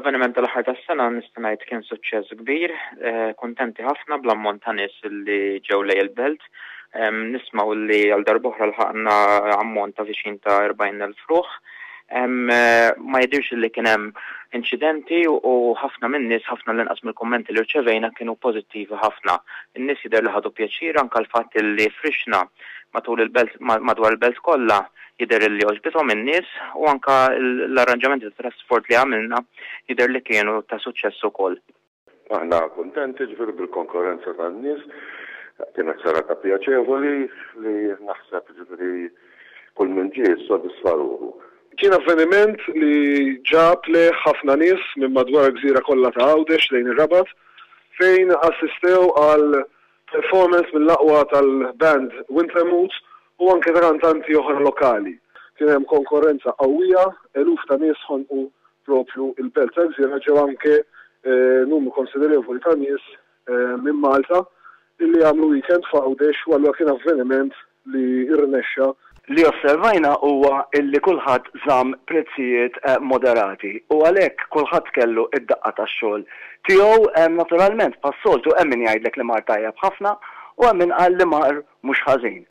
L-avveniment tal-aħħar tas-sena nista' ngħid kien suċċess kbir, kuntenti ħafna bl-ammont ta' nies li ġew lejn il-belt. Nismgħu li għal darb'oħra lħaqna ammont ta' viċin ta' 40,000 ruħ. Ma jidhirx li kien hemm inċidenti u ħafna min-nies, ħafna l-inqas mill-kummenti li rċevejna kienu pożittivi ħafna. In-nies jidher li ħadu pjaċir anke l-fatt li frixna matul il-belt madwar il-belt kollha jidher li għoġbithom in-nies u anke l-arranġamenti ta' trasport li għamilna jidher li kienu ta' suċċess ukoll. Aħna kuntenti ġifieri bil-konkorrenza tan-nies. Kienet serata pjaċevoli li naħseb ġifieri kull min ġie ssodisfa ruħu. Kien avveniment li ġab lejh ħafna nies minn madwar il-gżira kollha ta' Għawdex lejn ir-Rabat fejn assistew għal performance mill-aqwa tal-band Winter Moods u anke ta' kantanti oħra lokali. Kien hemm konkorrenza qawwija, eluf ta' nies ħonqu proprju l-belt tal-gżira, ġew anke numru konsiderevoli ta' nies minn Malta illi għamlu weekend f'Għawdex u allura kien avveniment li rnexxa. Li osservajna huwa illi kulħadd żamm prezzijiet moderati u għalhekk kulħadd kellu d-daqqa tax-xogħol tiegħu. Naturalment bħas-soltu hemm min jgħidlek li mar tajjeb ħafna u hemm min qal li mar mhux ħażin.